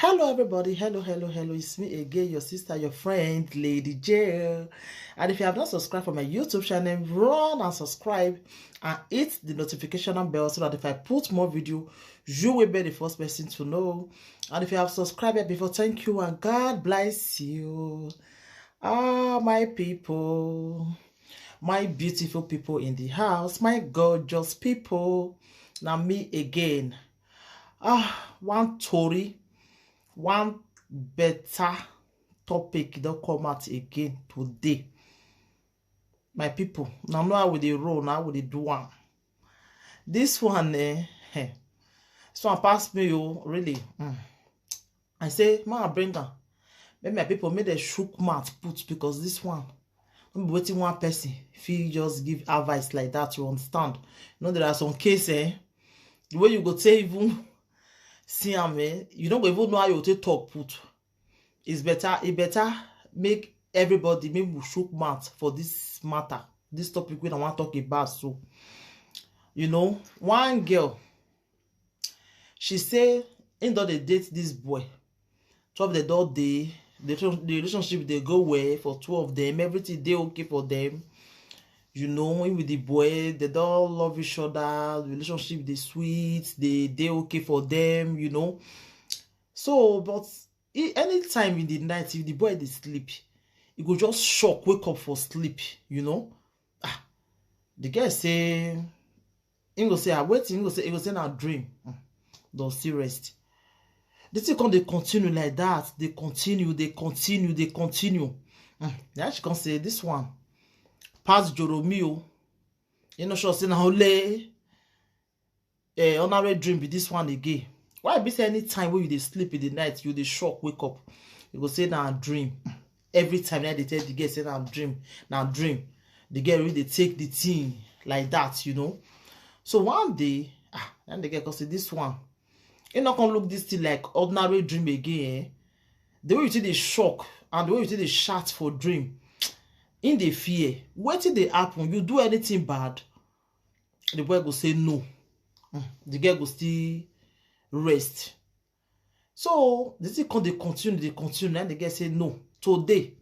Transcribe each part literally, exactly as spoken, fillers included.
Hello, everybody. Hello, hello, hello. It's me again, your sister, your friend, Lady J. And if you have not subscribed for my YouTube channel, run and subscribe and hit the notification bell so that if I put more video, you will be the first person to know. And if you have subscribed before, thank you and God bless you. Ah, my people, my beautiful people in the house, my gorgeous people. Now me again. Ah, one tori, one better topic don't come out again today. My people, now know how we dey roll, now we dey do one. This one, eh, eh, this one pass me, oh, really. Mm. I say, ma, bring am. Make my people, make dem shook mouth put, because this one, no be wetin one person fit just give advice like that, you understand? You know, there are some cases, eh, the way you go take even see am, eh, you no go even know how you take talk put. It's better, it better make everybody, make we shook mouth for this matter, this topic wey I wan talk about. So, you know, one girl, she say im don dey date this boy. Two of dem don dey, the rela-, the relationship dey go well for two of them. Everything dey okay for them. You know, him with the boy, they don love each other. The relationship dey sweet, they dey okay for them, you know. So, but e, anytime in the night, if the boy dey sleep, e go just shock, wake up for sleep, you know. Ah, the girl say, him go say, ah, wetin? Him go say, he go say na dream. Mm. Don still rest. The thing come dey continue like that. Dey continue, dey continue, dey continue. Mm. Then she come say, this one pass Joromi o. You no sure say na only, eh, ordinary dream be this one again. Why be say anytime wey you dey sleep in the night, you dey shock, wake up? You go say na dream. Every time na dey tell the girl say na dream, na dream. The girl really dey take the thing like that, you know. So one day, ah, and the girl come say, this one, e no come look this thing like ordinary dream again, eh? The way you take dey shock and the way you take dey shout for dream, im dey fear. Wetin dey happen? You do anything bad? The boy go say no. Mm, the girl go still rest. So the thing come dey continue, dey continue. Now the girl say, no, today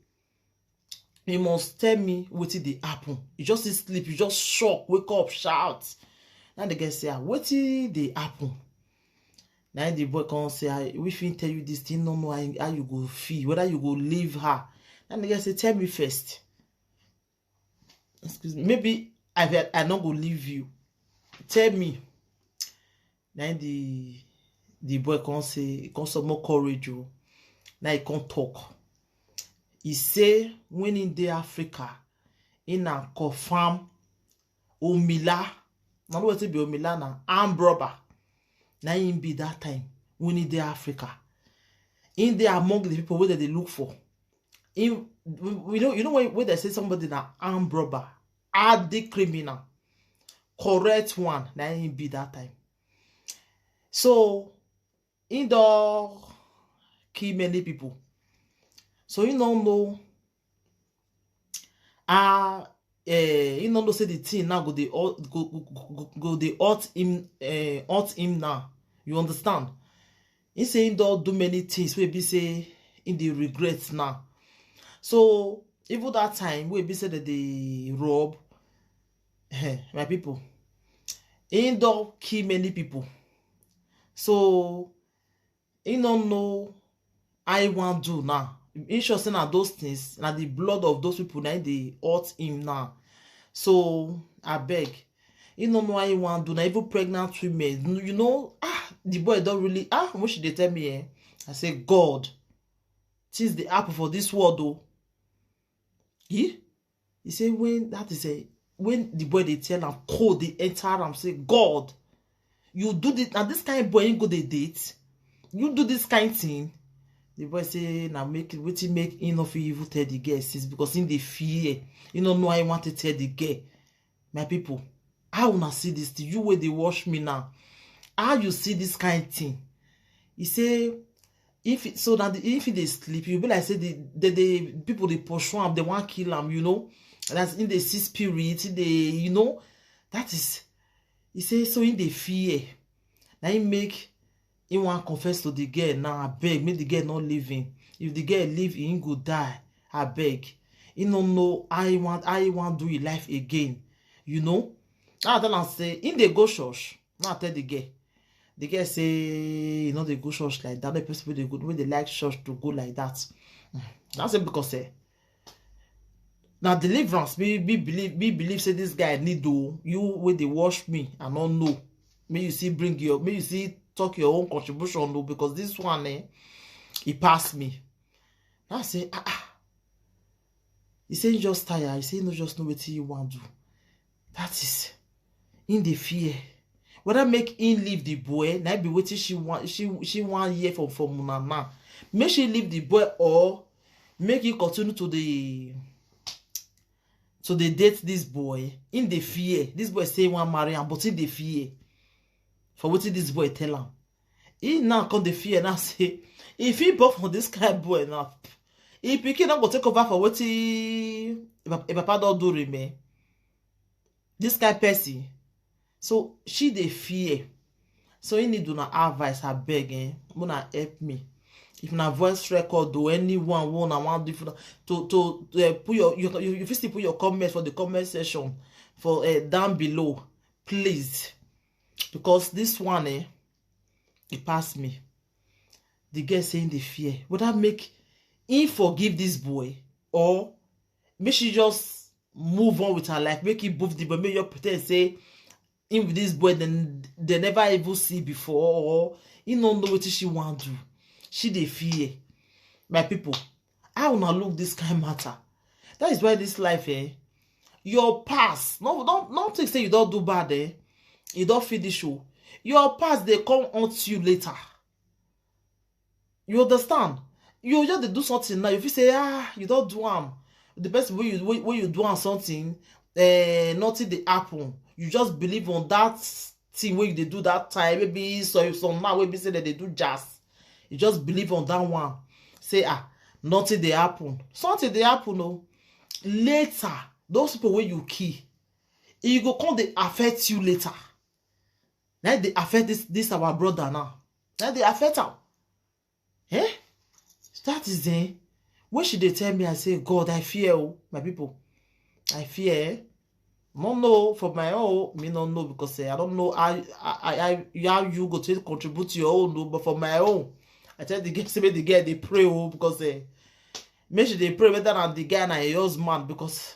you must tell me wetin dey happen. You just dey sleep, you just shock, wake up, shout. Now the girl say, ah, wetin dey happen? Now the boy come say, ah, we fit tell you this thing, no know how, how you go feel, whether you go leave her. Now the girl say, tell me first. Excuse me, maybe I, I no go leave you. Tell me. Now the, the boy come say, come some more courage o. Now he come talk. He say when he dey Africa, he na confirm omila. Na wetin be omila? Na armed robber. Na him be that time when he dey Africa. He dey among the people wey dem dey look for. Him, we, we know, you know when, when they say somebody na armed robber, hardy criminal, correct one, na him be that time. So he don kill many people. So he no know, ah, eh, he no know say the thing now go dey hurt, go, go, go, go dey hurt him, eh, hurt him now. You understand? He say he don do many things wey be say he dey regret now. So even that time wey be say dem dey rob, eh, my people, he don kill many people. So he no know how he wan do now. He sure say na those things, na the blood of those people na him dey hurt him now. So abeg, he no know how he wan do. Na even pregnant women, you know, ah, the boy don really, ah, when she dey tell me, eh, I say, God, things dey happen for this world o. He, he say when that is a, when the boy dey tell am, cold dey enter am, say, God, you do this, na this kind boy him go dey date? You do this kind thing? The boy say na make, wetin make him no fit even tell the girl since, because him dey fear. He no know how he want to tell the girl. My people, how una see this thing? You wey dey watch me now, how you see this kind thing? He say, if it, so that the, if he dey sleep, you be like say the, the, the people dey pursue am, they wan kill am, you know. That's in the see spirit, they, you know. That is, he say, so in the fear, na him make He wan confess to the girl now, abeg, make the girl not leave him. If the girl leave, he go die. Abeg, he no know how he want, how he want do his life again. You know, now I tell am say he dey go church. Now I tell the girl, the girl say he no dey go church like that. The person wey dey go, wey dey like church to go like that. Mm. That's it because eh, na deliverance. Me, me believe, me believe say this guy need o. You wey dey watch me, I no know. May you see bring your, may you see talk your own contribution o, because this one eh, he pass me. Now I say ah ah. He say he just tire. He say he no just know wetin he wan do. That is, in the fear. Whether make him leave the boy, na be wetin she want. She she wan hear from from una now. Make she leave the boy or make he continue to the to dey date this boy. In the fear, this boy say he wan marry am, but in the fear for wetin this boy tell am. He now come the fear now say if he born for this kind boy now, he pikin no go take over for wetin if papa don do remain. This kind person. So she dey fear. So he need una advice, abeg, eh? Una help me. If na voice record or anyone wey una wan do for to to uh, put your you, you you fit still put your comment for the comment section for uh, down below, please, because this one eh, e pass me. The girl say he dey fear whether make he forgive this boy or make she just move on with her life, make he move the boy, make you pretend say him with this boy then they never even see before or he no know wetin she wan do. She dey fear. My people, how una look this kind matter? That is why this life eh, your past no no no think say you don do bad eh, you don finish o. Your past dey come haunt you later. You understand? You just dey do something now, you feel say ah you don do am. The person wey you wey, wey you do am something, eh, nothing dey happen. You just believe on that thing wey you dey do that time. Maybe so some now wey be say dem dey do jazz. You just believe on that one. Say ah nothing dey happen. Something dey happen o. Later, those people wey you kill, e go come dey affect you later. Na dey affect this this our brother now. Na dey affect am. Eh? That is eh. When she dey tell me, I say, God, I fear oh, my people. I fear. Eh? No know for my own, me no know because eh, I don't know how I, I, I how you go to contribute to your own, no, but for my own, I tell the girl, say make the girl dey pray oh because eh, make she dey pray better than the guy na her husband because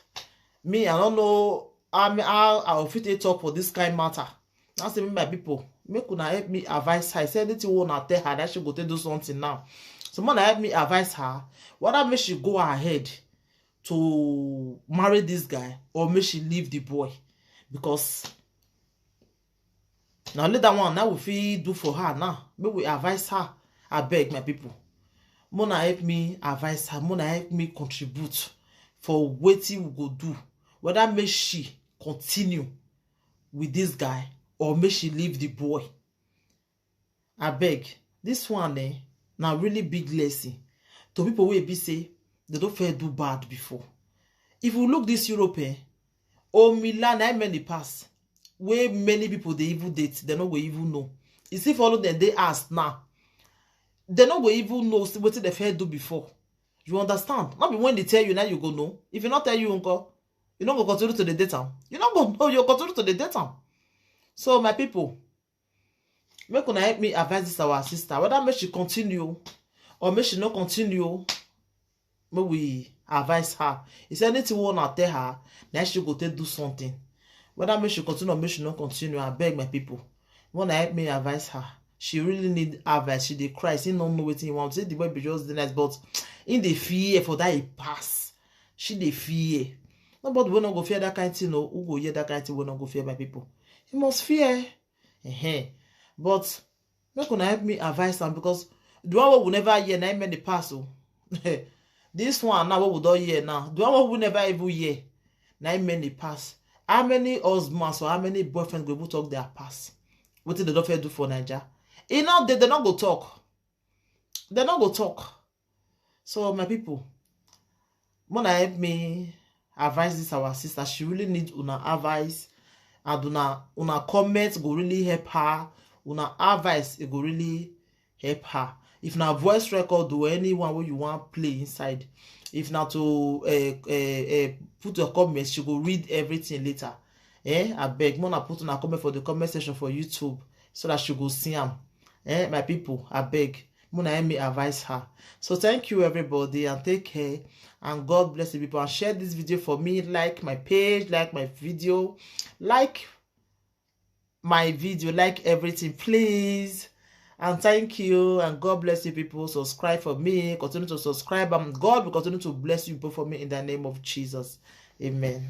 me I don't know how me how I go fit take talk for this kind matter. I say me my people, make una help me advise her. Say anything wey una tell her that she go take do something now. So make una help me advise her whether make she go ahead to marry this guy or make she leave the boy because na only that one now we fit do for her now. Make we advise her. Abeg my people, mona help me advise her, mona help me contribute for wetin we go do, whether make she continue with this guy or make she leave the boy. Abeg, this one eh, na really big lesson to people wey be say they don first do bad before. If we look this Europe eh, omila na im many pass wey many people dey even date, they no go even know. E still follow dem dey house now. They no go even know wetin they first do before. You understand? Not be when they tell you now you go know. If you not tell you uncle, you no go continue to the date am. You no go know, you continue to the date am. So my people, make una help me advise this our sister whether make she continue or make she no continue. Make we advise her. Is anything we wanna tell her, now she go take do something. Whether make she continue or make she no continue, I beg my people, wanna help me advise her. She really need advice. She dey cry. She no know wetin he want. Say the boy be just dey nice, but in the fear for that he pass. She dey fear. Nobody wey no go fear that kind thing. No, who go hear that kind thing wey no go fear my people? He must fear. Uh-huh. But make una help me advise am because the one wey we never hear na im many pass o. This one now wey we don hear now, the one wey we never even hear na im many pass. How many husbands or how many boyfriends go even talk their past? Wetin they don fit do for Naija? E no dey, they no go talk. They no go talk. So my people, wanna help me advise this our sister. She really need una advice, and una una comment go really help her. Una advice it go really help her. If na voice record or anyone wey you wan play inside, if na to uh, uh, uh, put your comments, she go read everything later. Eh, abeg, una put una comment for the comment section for YouTube so that she go see am. Eh, my people, abeg, una help me advise her. So thank you everybody and take care, and God bless you people, and share this video for me, like my page, like my video, like my video, like everything, please. And thank you, and God bless you people. Subscribe for me, continue to subscribe, and God will continue to bless you people for me in the name of Jesus. Amen.